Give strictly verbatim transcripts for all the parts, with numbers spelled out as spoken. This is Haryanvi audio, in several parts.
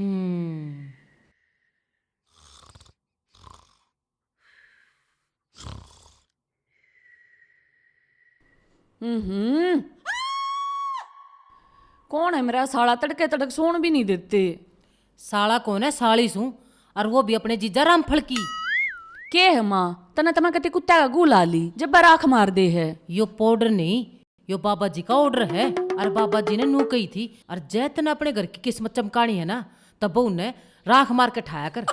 हम्म। हम्म। कौन है मेरा साला, तड़के तड़क सोण भी नहीं देते। साला कौन है, साली सूं, और वो भी अपने जीजा रामफल की। के है माँ, तने तो मैं कती कुत्ता का गू ला ली, जब राख मार दे है। यो पाउडर नहीं, यो बाबा जी का ऑर्डर है। और बाबा जी ने नू कही थी, और जै तने अपने घर की किस्मत चमकानी है ना, तब उन्हें राख मार के ठाया कर।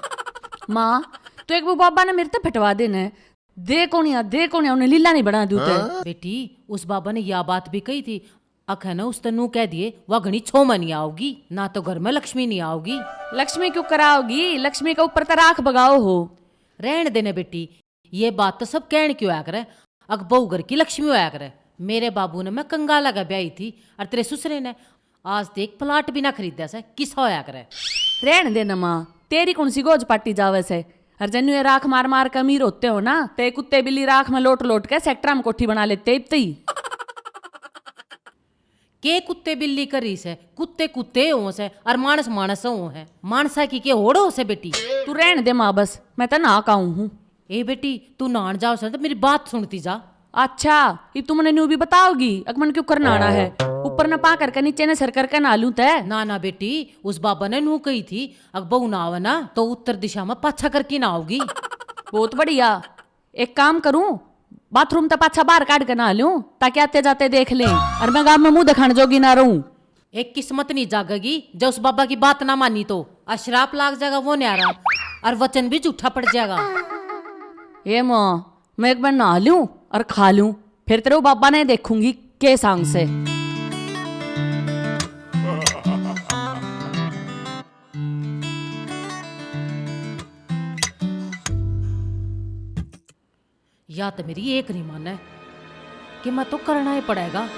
माँ, तो एक वो बाबा ने मेरे ते फटवा देने, दे कोनिया, दे कोनिया, उन्हें लीला नहीं बना दूं ते। बेटी, उस बाबा ने या बात भी कही थी, अखे ना उस तै नू कह दिए, वा घणी छो में नहीं आओगी, ना तो घर में लक्ष्मी नहीं आओगी। लक्ष्मी क्यों कराओगी? लक्ष्मी के ऊपर तो राख बगाओ हो। रहन देने बेटी, ये बात तो सब कहण की होया करे, अक बहू घर की लक्ष्मी होया करे। मेरे बाबू ने मैं कंगाला का ब्याही थी, और तेरे सुसरे ने आज तक एक प्लाट भी ना खरीदा से, किसा होया करे। रहन दे ना माँ, तेरी कौन सी गोज पाटी जावे से? और जन्नू ये राख मार मार के अमीर होते हो ना, ते कुत्ते बिल्ली राख में लोट लोट के सेक्टरा में कोठी बना लेते इतने ही। के कुत्ते बिल्ली करी से? कुत्ते कुत्ते हो से, और मानस मानस हो है। मानसा की के होड़ हो से बेटी? तू रहन दे माँ, बस मैं तो ना काऊं हूँ। ए बेटी, तू नहान जाओ से तो मेरी बात सुनती जा। अच्छा, ये तू मने न्यू भी बताओगी, अक मन क्यों कर नहाना है? ऊपर न पा करके, नीचे न सर करके नहा लूं तै? ना ना बेटी, उस बाबा ने नू कही थी, अक बहू नहावे ना तो उत्तर दिशा में पाछा करके नहाओगी। बहुत बढ़िया। एक काम करूं, बाथरूम तै पाछा बाहर काढ़ के नहा लूं, ताकि आते जाते देख लें, और मैं गांव में मुंह दिखाने जोगी ना रहूं। एक किस्मत नहीं जागेगी, जो उस बाबा की बात ना मानी तो। और श्राप लाग जाएगा वो न्यारा, और वचन भी झूठा पड़ जाएगा। ए माँ, मैं एक बार नहा लूं और खा लूं, फिर तेरे बाबा ने देखूंगी के सांग से। या तो मेरी एक नहीं माने कि मैं तो करना ही पड़ेगा।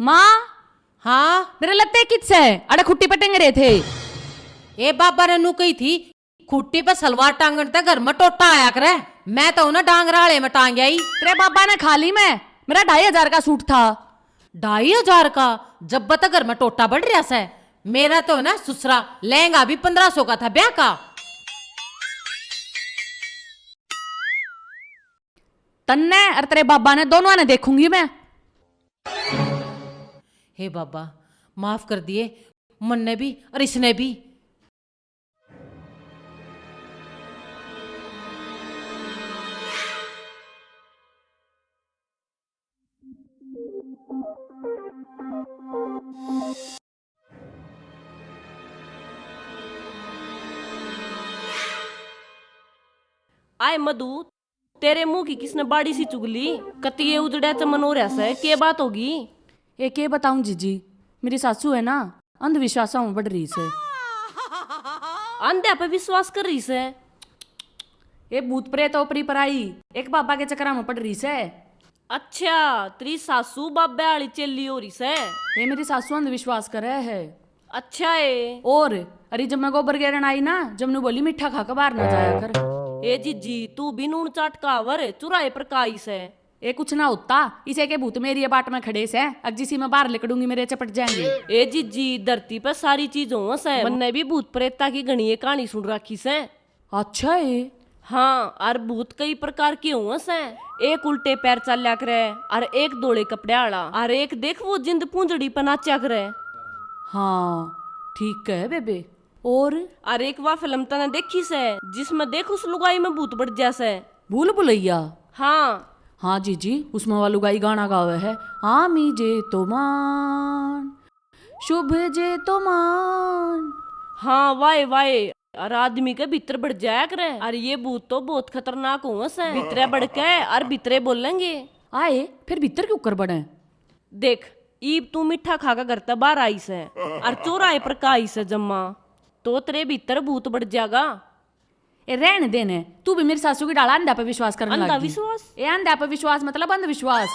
माँ। हाँ? मेरे लत्ते कित से? अड़े खुट्टी पटेंगे रहे थे। ए बाबा ने नू कही थी, खुट्टी पे सलवार टांगण ते घर में टोटा आया करे। मैं तो ना डांगरा आले में टांग आई। तेरे बाबा ने खा ली मैं, मेरा ढाई हजार का सूट था। ढाई हजार का? जब तक घर में टोटा बढ़ रहा से। मेरा तो ना सुसरा लहंगा भी पन्द्रह सौ का था ब्याह का। तन्ने और तेरे बाबा ने दोनों ने देखूंगी मैं। हे बाबा, माफ कर दिए मन्ने भी और इसने भी। आए मधु, तेरे मुंह की किसने बाड़ी सी चुगली? कति ये उजड़े चमन हो रहा से, के बात होगी? ए, के बताऊं जीजी, मेरी सासू है ना, अंधविश्वासा में बढ़ रही से। अंधे पे विश्वास कर रही से? ए, भूत प्रेत ओपरी पराई, एक बाबा के चक्करा में पड़ रही से। अच्छा, तेरी सासू बाबे वाली चेली हो रही से। ए, मेरी सासू अंधविश्वास करे है। अच्छा है। और अरे, जब मैं गोबर गेरन आई ना, जब नू बोली, "मीठा खा के बाहर ना जाया कर।" ए जीजी, तू भी नून चाट का आवर चुराहे पर का आई से। ए, कुछ ना होता, इसे के भूत मेरी बाट में खड़े से, अब जिसी मैं बाहर लिकड़ूंगी, मेरे चपट जाएंगे। ए जीजी, धरती पे सारी चीज हो से, मन्ने भी भूत प्रेता की घणी ये कहानी सुन राखी से। अच्छा है। हाँ, अर भूत कई प्रकार के हों से। एक उल्टे पैर चाल्या करे, अर एक धोले कपड़े आला, अर एक देख वो जिंद पूंजड़ी पे नाच्या करे। हाँ, ठीक है बेबे। और? अर एक वा फिल्म तने देखी से, जिसमें देख उस लुगाई में भूत बढ़ जा से। भूल भुलैया? हाँ। हाँ जीजी, उसमें वा लुगाई गाना गावे है, "आमी जे तो मान, शुभ जे तो मान।" हाँ, वाए, वाए। अर आदमी के भीतर बढ़ जाया करे। अर ये भूत तो बहुत खतरनाक हों से। भीतरे बढ़ के अर भीतरे बोलेंगे। आए, फिर भीतर क्यों कर बढ़े? देख, ईब तू मीठा खा के घर ते बाहर आई से, अर चौराहे पर का आई से जम्मा, तो तेरे भीतर भूत बढ़ जाएगा। ए, रहन दे ने, तू भी मेरी सासू की डाला अंधा पे विश्वास करने अंधा लग गई। विश्वास? ए, अंधा पे विश्वास मतलब अंधविश्वास।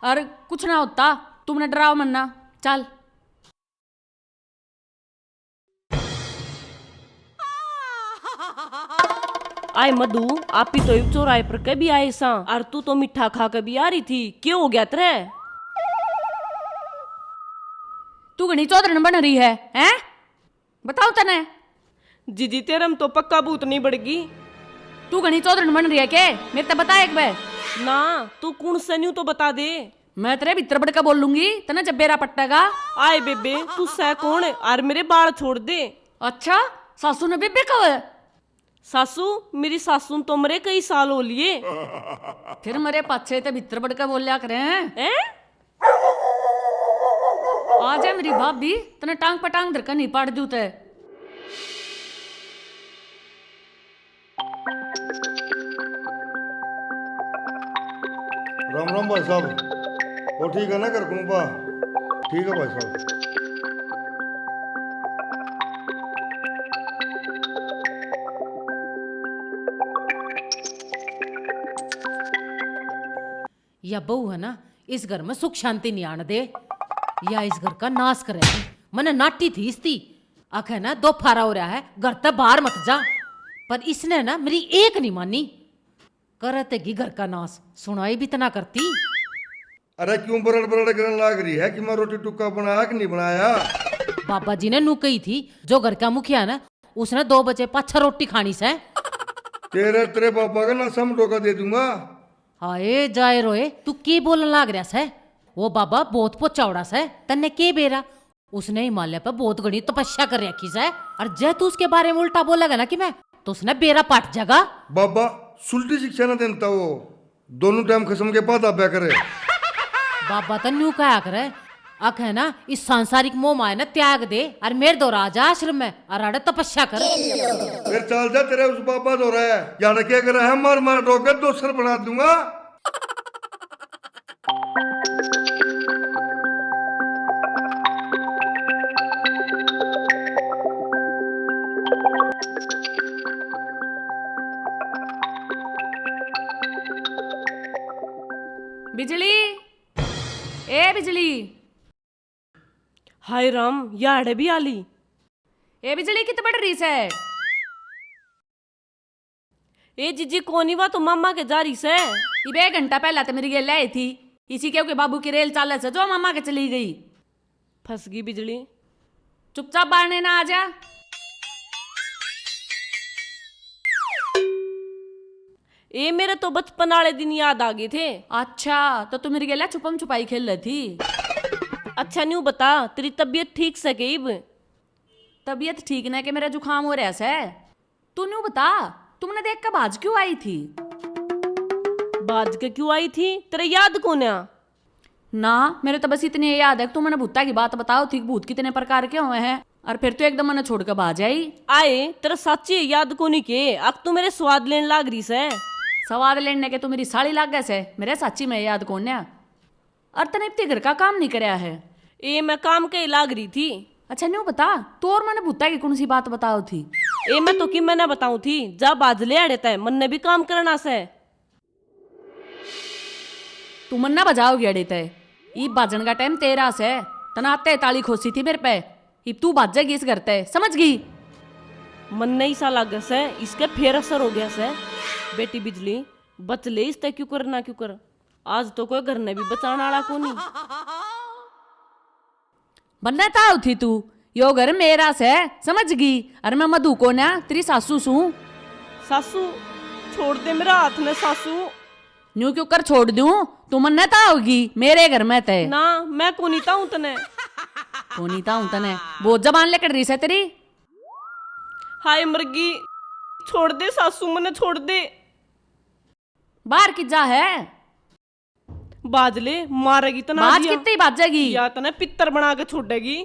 और कुछ ना होता, तुमने डराओ मन्ना। चल। आए मधु, आप ही तो इब चौराहे पर के भी आए सा, और तू तो मीठा खा के भी आ रही थी, क्या हो गया तेरे? तू घणी चौधरन बन रही है, हैं? बताओ तने। जीजी, तेरे में तो पक्का भूत नहीं बड़गी। तू घणी चौधरन बन रही है के? मेरे ते बता एक बार। ना, तू कौन से न्यू तो बता दे। मैं तेरे भीतर बड़ के बोलूंगी, तने जब बेरा पट्टेगा। आए बेबे, तू सै कौन? और मेरे बाल छोड़ दे। अच्छा, सासू ने बेबे कहो है? सासू, मेरी सासू ने तो मरे कई साल हो लिए। फिर मरे पाछे ते भीतर बड़ के बोल्या करे हैं। हैं? आ जा मेरी भाभी, तने टांग पे टांग धर के नहीं पाड़ दूं ते। राम राम भाई साहब। वो ठीक है ना घर कुणबा? ठीक है भाई साहब। या बहू है ना, इस घर में सुख शांति नहीं आने दे। या इस घर का नाश करे। मने नाटी थी इसती। आखे ना, दो फारा हो रहा है, घर ते बाहर मत जा। पर इसने ना मेरी एक नहीं मानी। करत की घर का नाश, सुनाई भी तना करती। अरे क्यों बरड़ बरड़ करन लाग रही है कि मैं रोटी टुक्का बनाया कि नहीं बनाया? बाबा जी ने नू कही थी, जो घर का मुखिया है ना, उसने दो बजे पाछा रोटी खानी से। तेरे, तेरे बाबा का नशा में धोखा दे दूंगा। हाय जाए रोए, तू के बोलन लाग रहा से? वो बाबा बहुत पोचावड़ा से, तन्ने के बेरा? उसने हिमालय पे बहुत घणी तपस्या कर रखी से, और जै तू उसके बारे में उल्टा बोलेगा ना कि मैं, तो उसने बेरा पाट जाएगा। बाबा, सुलटी शिक्षा ना देता वो, दोनों टाइम खसम के पादा ब्या करे। बाबा तो न्यू कहा करे, अक है ना, इस सांसारिक मोह माया ने त्याग दे, और मेरे दो राजा आश्रम में, और आड़े तपस्या कर। फिर चल जा, तेरे उस बाबा दो रहा है, यार क्या कर रहा है, मार मार डोके दोसर बना दूंगा। बिजली, ए बिजली। हाय राम, याड़े भी आली। ए बिजली, कित बड़ रही सै? ए जीजी, कोनी, वा तो मामा के जा रही सै। इबे एक घंटा पहला तो मेरी गेल आई थी, इसी क्योंकि बाबू की रेल चाले से जो मामा के चली गई। फंस गई बिजली। चुपचाप बारने ना आ जा। ए, मेरे तो बचपन वाले दिन याद आ गए थे। अच्छा, तो तू मेरी गेला छुपम छुपाई खेल रही थी? अच्छा, न्यू बता, तेरी तबीयत ठीक से के इब? तबीयत ठीक ना के मेरा जुकाम हो रहा से। तू न्यू बता, तू मन्ने देख के भाज क्यों आई थी? भाज के क्यों आई थी? तेरे याद कोन्या? ना, मेरे तो बस इतनी याद है कि तू मन्ने भूता की बात बताओ थी कि भूत कितने प्रकार के हुए हैं, और फिर तू एकदम मन्ने छोड़ के भाज आई। आए, तेरा साची याद कोनी के? अक तू मेरे स्वाद लेने लाग रही से। स्वाद लेने के तू मेरी साली लागे से, मेरे साची में याद कोन्या। और तने इतने घर का काम नहीं करया है। ए, मैं काम के लाग रही थी। अच्छा, न्यू बता, तू और मन्ने भूता की कौन सी बात बताओ थी? ए, मैं तो की मन्ने बताऊं थी, जा भाज ले आड़े तै, मन्ने भी काम करना से। तू मन्ने बजाओगी अड़े तै, ई भाजन का टाइम तेरा से। तने आते ताली खोसी थी मेरे पे, इब तू भाजेगी इस घर तै, समझ गई? मन्ने ऐसा लागे से, इसके फेर असर हो गया से। बेटी बिजली, बच ले इसते, क्यों कर ना क्यों कर। आज तो कोई घर ने भी बचाण आला कोनी। मन्ने ताव थी तू, यो घर मेरा से, समझ गई? अरे मैं मधु कोन्या, तेरी सासू सूं। सासू, छोड़ दे मेरा हाथ ने सासू। न्यू क्यों कर छोड़ दूं? तू मन्ने तावगी मेरे घर में ते। ना, मैं कोनी ताऊं तने। कोनी ताऊं तने? बहुत जबान लिकड़ रही से तेरी। हाय मरगी, छोड़ दे सासू, मन्ने छोड़ दे। बाहर की जा है? बाज ले, मारेगी तना बाज दिया। कितनी बाजेगी? या तने पित्तर बना के छोड़ेगी।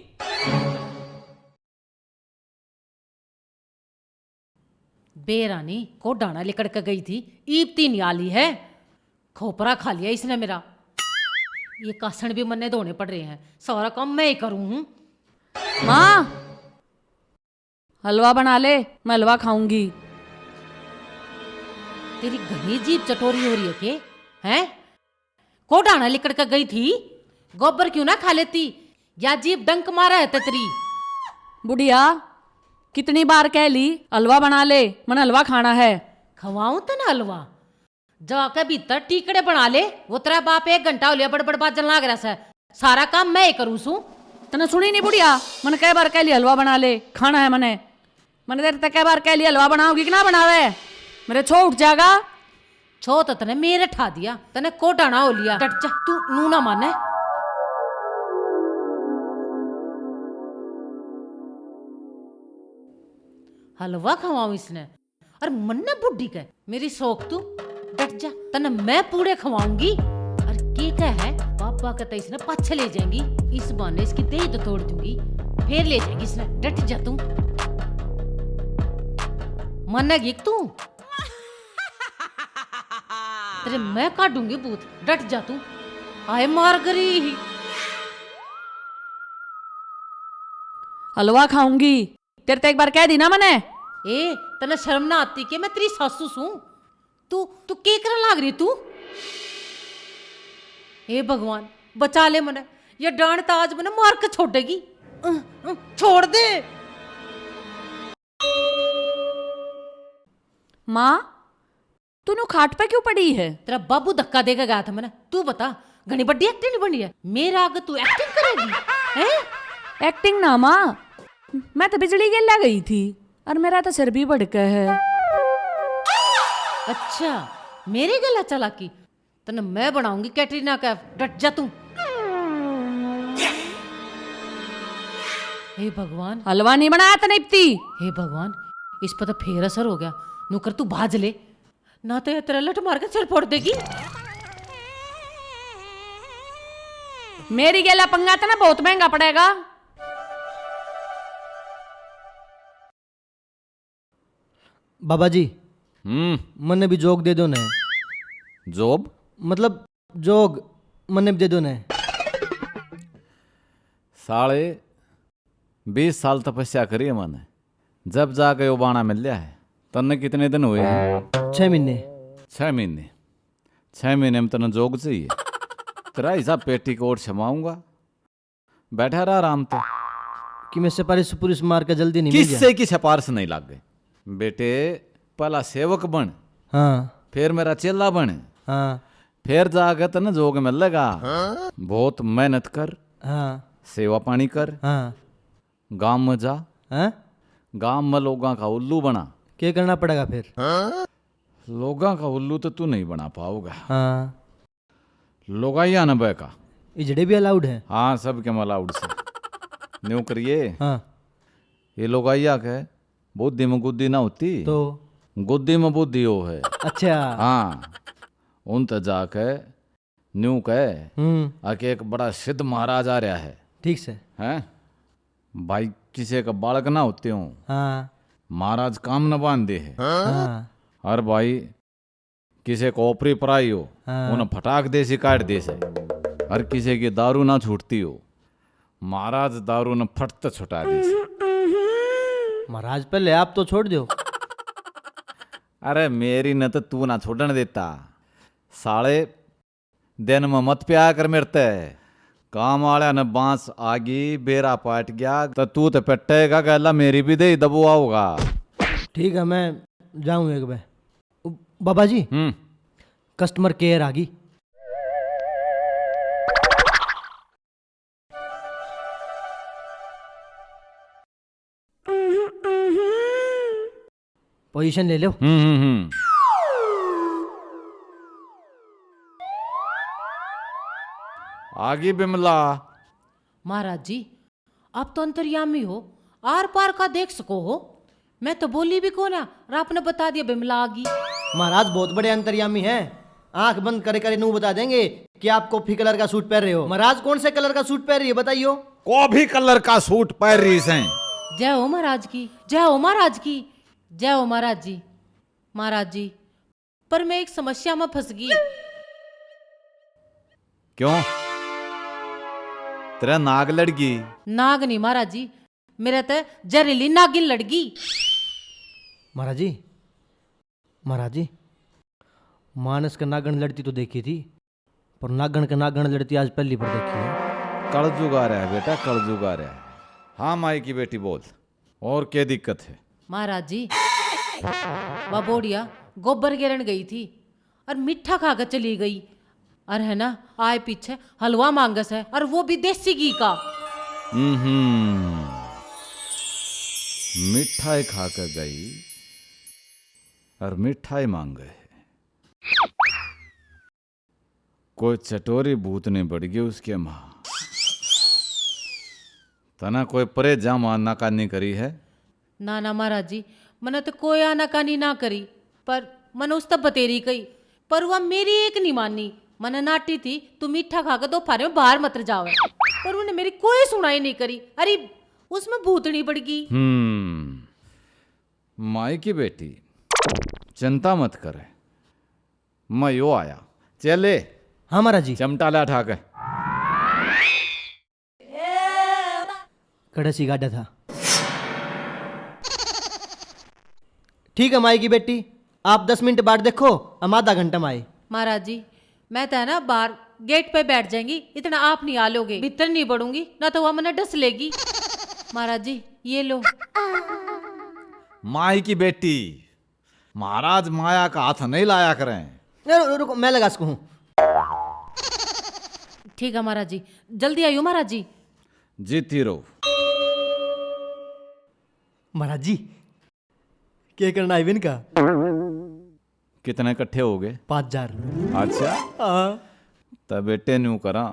बेरानी को डाना लिकड़ के गई थी, ईब तीन आली है। खोपरा खा लिया इसने मेरा। ये कासण भी मन्ने धोने पड़ रहे हैं, सारा काम मैं ही करूँ हूँ। माँ, हलवा बना ले, मैं हलवा खाऊंगी। तेरी घनी जीभ चटोरी हो रही है के? हैं? को डाना लिकड़ के गई थी? गोबर क्यों ना खा लेती? या जीभ डंक मारा है तेरी। बुढ़िया, कितनी बार कह ली, हलवा बना ले, मन हलवा खाना है। खवाऊं तने हलवा? जाके भीतर टीकड़े बना ले। वो तेरा बाप एक घंटा हो लिया बड़बड़ बाजन लाग रहा से, सारा काम मैं ही करूँ सूं। तने सुनी नहीं बुढ़िया, मन कै बार कह लिया हलवा बना ले, खाना है मने। मने तेरे तै कै बार कह लिया हलवा बनाओगी कि ना बनावे, मेरे छो उठ जाएगा। छो तो तने मेरे ठा दिया, तने कोडाना हो लिया। डट जा, तू नू ना माने। हलवा खवाऊं इसने, और मन्ने बुढ़ी के मेरी शौक तू। डट जा, तने मैं पूड़े खवाऊंगी। और के कह है, पापा के तो इसने पाछे ले जाएंगी, इस बहाने इसकी देह तो तोड़ दूंगी, फिर ले जाएंगी इसने। डट जा तू, मानेगी तू? तेरे मैं काढूंगी भूत, डट जा तू। आए मार गरी। हलवा खाऊंगी, तेरे ते एक बार कह दी ना मने। ए, तने शर्म ना आती के मैं तेरी सासू सूं? तू, तू के करन लाग रही तू? हे भगवान, बचा ले मने। ये डांड तो आज मने मार के छोड़ेगी। अ, अ, छोड़ दे। माँ, तू नू खाट पे क्यों पड़ी है? तेरा बाबू धक्का देके गया था मने। तू बता, घणी बड़ी एक्टिंग नहीं बनी है। मेरा आगे तू एक्टिंग करेगी? हैं? एक्टिंग ना माँ, मैं तो बिजली गेला गई थी और मेरा तो सिर भी भड़का है। अच्छा, मेरे गेला चालाकी? तने मैं बनाऊंगी कैटरीना कैफ, डट जा तू। हे भगवान। हलवा नहीं बनाया तने इब्ती। हे भगवान, इस पर तो फेर असर हो गया। नौकर तू भाज ले, ना तो ये तेरा लठ मार के सिर फोड़ देगी। मेरी गेला पंगा तने बहुत महंगा पड़ेगा। बाबा जी, हम्म। मन्ने भी जोग दे दो ने। जोब? मतलब जोग मन्ने भी दे दो ने। साले, बीस साल तपस्या करी है मैंने, जब जाके यो बाणा मिल लिया है। तन्ने कितने दिन हुए हैं? छह महीने। छह महीने? छह महीने में तन्ने जोग चाहिए? तेरा हिसाब पेटीकोट छमाऊंगा। बैठा रहा आराम ते। कि मैं सिफारिश सुपुरिश मार के जल्दी नहीं मिल किससे जाए। की सिफारिश नहीं लग गई। बेटे, पहला सेवक बन, हाँ। फिर मेरा चेला बन, हाँ। फिर जाके तन्ने जोग मिलेगा। हाँ। बहुत मेहनत कर, हाँ। सेवा पानी कर, हाँ। गांव में जा, हाँ। गांव में लोगां का उल्लू बना। क्या करना पड़ेगा फिर? लोगां का उल्लू तो तू नहीं बना पाओगा। हाँ। लुगाइया ने बहका। इजड़े भी अलाउड है? हाँ, सब के में अलाउड से। न्यू करिए। हाँ। ये लुगाइया के बुद्धि में गुद्दी ना होती, तो? गुद्दी में बुद्धि हो है। अच्छा। हाँ, उन ते जाके न्यू कहे, हम्म। आके एक बड़ा सिद्ध महाराज आ रहा है। ठीक से। हैं? भाई, किसी का बालक ना होते हो, हाँ। महाराज काम न बांध दे है। हाँ। और भाई, किसी को ओपरी पराई हो, हाँ। उन्हें फटाक दे सी काट दे से। और किसी की दारू ना छूटती हो, महाराज दारू ने फट तो छुटा दे से। महाराज, पहले आप तो छोड़ दो। अरे, मेरी न तो तू ना छोड़न देता। साले, दिन में मत प्याया कर मेरे ते। काम वाला ने बांस आगी, बेरा पाट गया, तो तू तो पिटेगा, गैला मेरी भी दे दबुआ होगा। ठीक है, मैं जाऊँ एक बार। ओ, बाबा जी, हम्म। कस्टमर केयर आ गई। पोजीशन ले लो। हम्म, हम्म, हम्म। आगी बिमला। महाराज जी, आप तो अंतर्यामी हो, आर पार का देख सको हो। मैं तो बोली भी कोना, और आपने बता दिया बिमला आगी। महाराज बहुत बड़े अंतर्यामी हैं, आंख बंद करे करे नू बता देंगे कि आप कॉफी कलर का सूट पहन रहे हो। महाराज, कौन से कलर का सूट पहन रही है, बताइयो। कॉफी कलर का सूट पहन रही से। जय हो महाराज की, जय हो महाराज की, जय हो महाराज जी। महाराज जी, पर मैं एक समस्या में फंस गई। क्यों? तेरा नाग लड़गी? नाग नहीं महाराज जी, मेरे ते जहरीली नागिन लड़गी। महाराज जी, महाराज जी, मानस के नागण लड़ती तो देखी थी, पर नागण के नागण लड़ती आज पहली बार देखी है। कलजुग आ रहा है बेटा, कलजुग आ रहा है। हाँ माई की बेटी, बोल, और क्या दिक्कत है? महाराज जी, वा बोढ़िया गोबर गेरन गई थी और मीठा खा के चली गई, और है ना, आए पीछे हलवा मांगस है, और वो भी देसी घी का। हम्म, मिठाई खा के गई और मिठाई मांगे। कोई चटोरी भूतनी बढ़ गई उसके माँ। तना कोई परे जा मारना का नहीं करी है? ना, ना महाराज जी, मने तो कोई आनाकानी ना करी, पर मने उसतै बतेरी कही, पर वह मेरी एक नहीं मानी। मने नाटी थी, तू मीठा खा के दोपहर में बाहर मत जावे, पर उन्हें मेरी कोई सुनाई नहीं करी। अरे, उसमें भूतनी बढ़ गई। हम्म, माई की बेटी, चिंता मत करे, मैं यो आया। चले। हाँ महाराज जी। चमटा ला ठा के। कड़े सी गाड़ा था। ठीक है माई की बेटी, आप दस मिनट बाट देखो, हम आधा घंटा में आए। महाराज जी, मैं तो है ना बाहर गेट पे बैठ जाएंगी, इतना आप नहीं आलोगे, भीतर नहीं बढ़ूंगी, ना तो वह मने डस लेगी। महाराज जी, ये लो। माई की बेटी, महाराज माया का हाथ नहीं लाया करें। ए, रु-, रुको, मैं लगा सकूं हूँ। ठीक है महाराज जी, जल्दी आइयो महाराज जी। जीती रहो। महाराज जी, के करना है इनका? कितने इकट्ठे हो गए? पाँच हजार। अच्छा। हाँ। तब बेटे न्यू करा,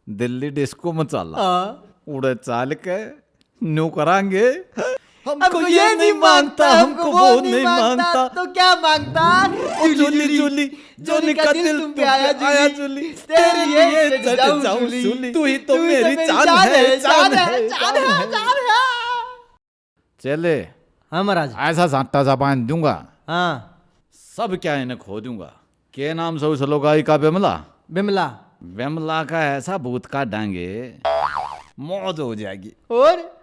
दिल्ली डिस्को मचाला। हाँ। उड़े चाल के न्यू करांगे। हमको ये नहीं मांगता, हमको वो नहीं मांगता, तो क्या मांगता? ओ झूली, झूली, झूली का दिल तुम पे आया झूली, तेरे लिए चढ़ जाऊं झूली, तू ही तो मेरी जान है, जान है, जान है, जान है। चले। हाँ महाराज। ऐसा सांटा सा बांध दूंगा। हाँ। सब क्या इन्हें खो दूंगा। के नाम से उस लुगाई का? बिमला। बिमला। बिमला का ऐसा भूत काढांगे, मौज हो जाएगी। और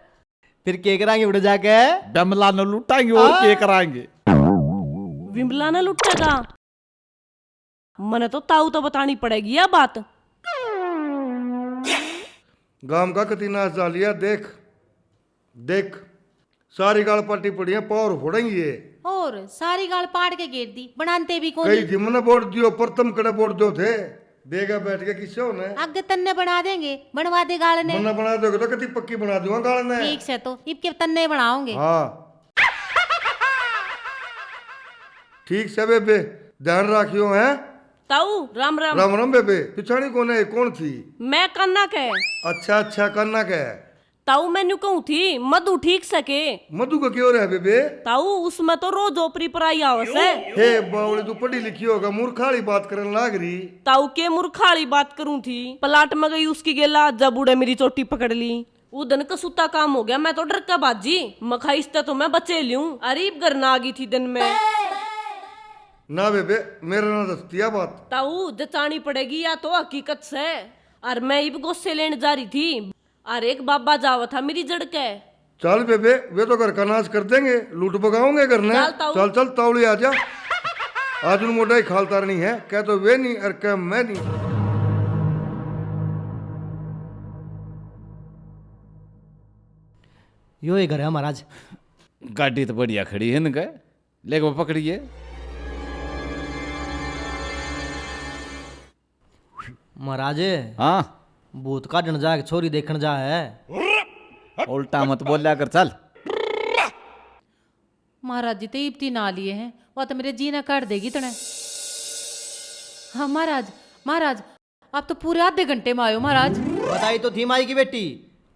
फिर के करांगे उड़े जाके? बिमला ने लुटाएंगे और हाँ। के करांगे? विमला ने लुटेगा? मने तो ताऊ तो बतानी पड़ेगी या बात। गांव का कति नाश जा लिया, देख, देख, सारी गाल पाटी पड़ी है, पावर फोड़ेंगे ये। और सारी गाल पाड़ के घेर दी, बनाते भी कोनी। कई थी मने वोट दियो, प्रथम कड़े वोट दो थे, देगा बैठ के किससे होने। आगे तन्ने बना देंगे, बनवा दे गाल ने। मन्ना बना दोगे तो कति पक्की बना दूंगा गाल ने। ठीक से तो इबके तन्ने बनाओगे। हाँ। ठीक से बेबे, ध्यान राखियो हैं। ताऊ, राम राम। राम राम बेबे, पिछाणी कोने, कौन थी? मैं कान्ना के। अच्छा, अच्छा, कान्ना के। ताऊ, मैं न्यू कहूँ थी, मधु ठीक सके। मधु का क्यों रहा बेबे? ताऊ, उसमें तो रोज ओपरी पराई आवस है। हे बावली, तू पढ़ी लिखी होगा, मूर्खा वाली बात करन लाग रही। ताऊ, के मूर्खा वाली बात करूँ थी? प्लाट में गई उसकी गेला, जब उड़े मेरी चोटी पकड़ ली। वो दिन कसूता काम हो गया, मैं तो डर के भाजी। मखा इसते तो मैं बचे लियूं। अरे, इब घर ना आ गई थी दिन में। ना बेबे, मेरे ना दसती है बात। ताऊ, जचानी पड़ेगी, या तो हकीकत से। और मैं इब गोसे लेने जा रही थी, और एक बाबा जावा था मेरी जड़ के। चल बेबे, वे तो घर का नाश कर देंगे, लूट बगाओगे घर ने। चल ताऊ। चल, चल, तावली आ जा। आज उन मोटा ही खाल तारनी है, कह तो वे नहीं और कह मैं नहीं। यो ही घर है महाराज। गाड़ी तो बढ़िया खड़ी है इनके, लेके वो पकड़िए। महाराज, हाँ? भूत काढ़ण जा के छोरी देखण जा है। उल्टा मत बोल्या कर, चल। महाराज जी तो इब्ती ना लिए हैं, वह तो मेरे जी ना काट देगी तने। हाँ महाराज, महाराज, आप तो पूरे आधे घंटे में आयो महाराज। बताई तो थी माई की बेटी,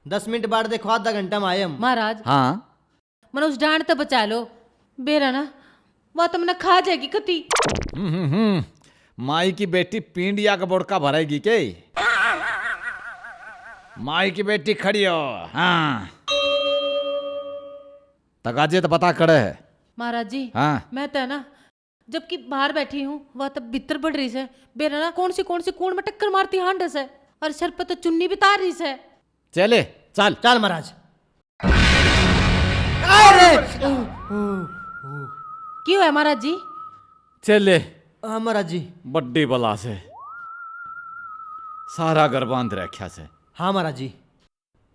दस मिनट बाद देखो आधा घंटा में आए हम। महाराज, हाँ। मने उस डांड ते बचा लो, बेरा ना, वह तो मने खा जाएगी कती। हम्म, हम्म, हम्म। माई की बेटी पींडिया का बोड़का भरेगी के? माई की बेटी खड़ी हो, हाँ। तगाजे तो पता कड़े है। महाराज जी, हाँ। मैं तो है ना, जबकि बाहर बैठी हूँ, वह तो भीतर बढ़ रही से। बेरा ना कौन सी, कौन सी कूण में टक्कर मारती हांड से, और सर पे तो चुन्नी भी तार रही से। चले, चल। चल महाराज। अरे! क्यों है महाराज जी? चले। हाँ महाराज जी। बड्डी बला से। सारा घर बांध रख्या से। हाँ महाराज जी।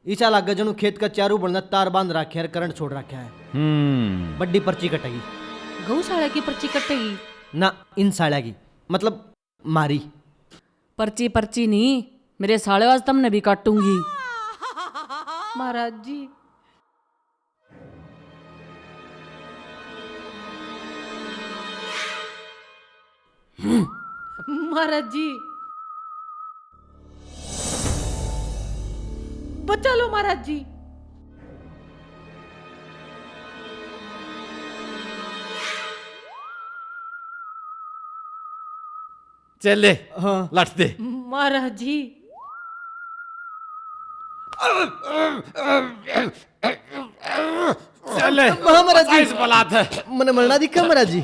इसा लागे जणु खेत का चारू बनना तार बांध रखे और करंट छोड़ रखा है। हम्म। बड्डी पर्ची कटेगी। गऊ साले की पर्ची कटेगी? ना, इन साले की, मतलब मारी। पर्ची, पर्ची नहीं, मेरे साले आज तमने भी काटूंगी। महाराज जी। महाराज जी, बचा लो महाराज जी। चले, हाँ। लठ दे। महाराज जी। चले। हाँ, महाराज जी। साइज बलात है। मने मरना दिखा, महाराज जी।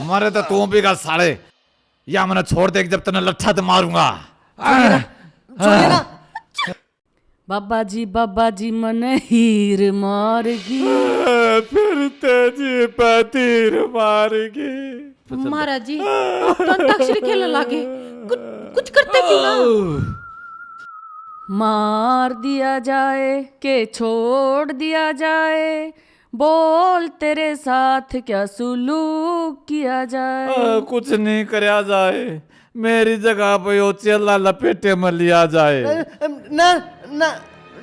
मरे तो तू भी का साले। या मने छोड़ दे, जब तने लट्ठा ते मारूंगा। छोड़िए ना। बाबा जी, बाबा जी, मने हीर मार गई। फिर तेजी पे तीर मार गई। महाराज जी, आप तो अंताक्षरी खेलने लागे। कुछ, कुछ करते क्यों ना? मार दिया जाए के छोड़ दिया जाए, बोल तेरे साथ क्या सुलूक किया जाए। आ, कुछ नहीं करया जाए, मेरी जगह पे यो चेला लपेटे में लिया जाए। अ, अ, ना, ना,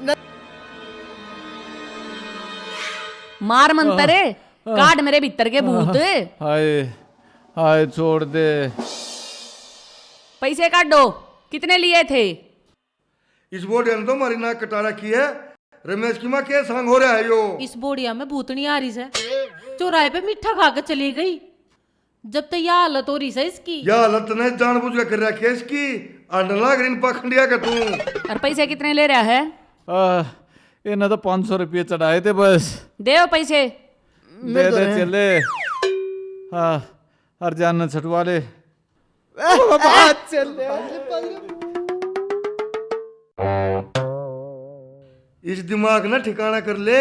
ना। मार मंतरे, आ, आ। काट मेरे भीतर के भूत। हाय, हाय, छोड़ दे। पैसे काटो, कितने लिए थे? इस बोडिया ने तो मारी नाक कटा रखी है। रमेश की माँ के सांग हो रहा है यो? इस बोडिया में भूतनी आ रही से, चौराहे पे मीठा खा के चली गई। जब तो यह हालत हो रही से इसकी। यह हालत तने जानबूझ के कर रखी है इसकी। आंड लाग रही इन पाखंडिया के तू। और पैसे कितने ले रहा है? आ, इन्हें तो पाँच सौ रुपये चढ़ाए थे बस। दे वो पैसे। दे दे चले। हाँ, हर जान न छटवा ले। बात चल रहा है। इस दिमाग ना ठिकाना कर ले।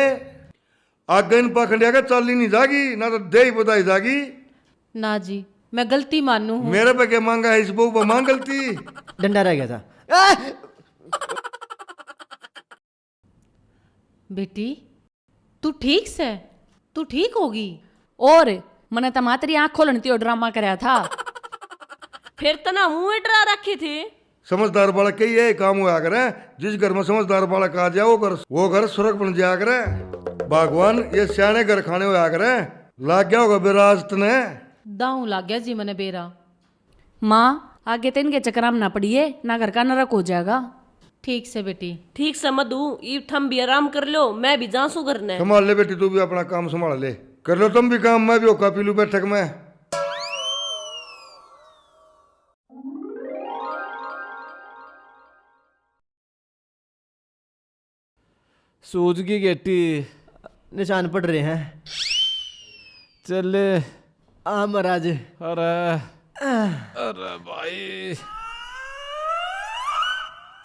आगे इन पाखंडिया के चाली नहीं जागी, ना तो देही बधाई जागी। ना जी, मैं गलती मानू हूँ। मेरे पे के मांगा है, इस बहू पे मांग गलती। डंडा रह गया था। आ! बेटी, तू ठीक सै? तू ठीक होगी? और मने तो माँ तेरी आँख खोलण ती ड्रामा करया था। फिर तो ना मुँह डरा रखी थी। समझदार बालक के ये काम होया करे, जिस घर में समझदार बालक आ जाए, वो घर, वो घर स्वर्ग बन जाया करे। भगवान, ये सियाणे घर खाने होया करे। लाग गया होगा बेरा आज तने। दाऊ लाग गया जी मने बेरा। माँ, आगे तो इनके चक्करां में ना पड़िए, ना घर का नरक हो जाएगा। ठीक से बेटी। ठीक से मधु, इब थम भी आराम कर लो, मैं भी जाऊं सूं घर ने। संभाल ले बेटी, तू भी अपना काम संभाल ले। कर लो तुम भी काम, मैं भी होका पी लूं बैठक में। सूझ गई गेटी। निशान पड़ रहे हैं। चले। आ महाराज। अरे, अरे भाई।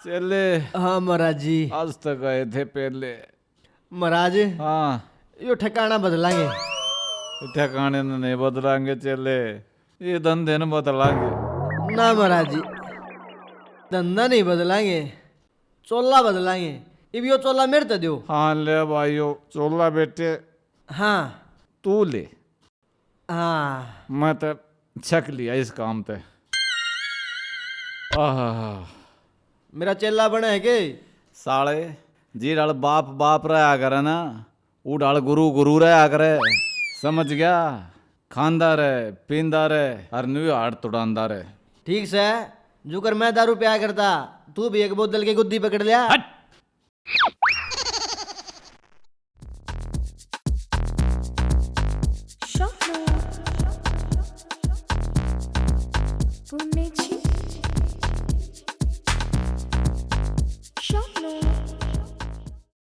चले। हाँ महाराज जी। आज तक आए थे पहले। महाराज। हाँ। यो ठिकाना बदलांगे। ठिकाने न नहीं बदलांगे चले, ये धंधे न बदलांगे। ना महाराज जी, धंधा नहीं बदलांगे, चोला बदलांगे। इब यो चोला मेरे ते दो। हाँ ले भाई, यो चोला बेटे। हाँ। तू ले। हाँ। मैं तो छक लिया इस काम ते। आहा। मेरा चेला बने है के? साले, जिड़ाल बाप बाप रहा करे ना, उड़ाल गुरु गुरु रहा करे। समझ गया? खांदा रहे, पींदा रहे, और न्यू हाड़ तुड़ांदा रहे। ठीक से, जुकर मैं दारू पिया करता, तू भी एक बोतल की गुद्दी पकड़ लिया। हट!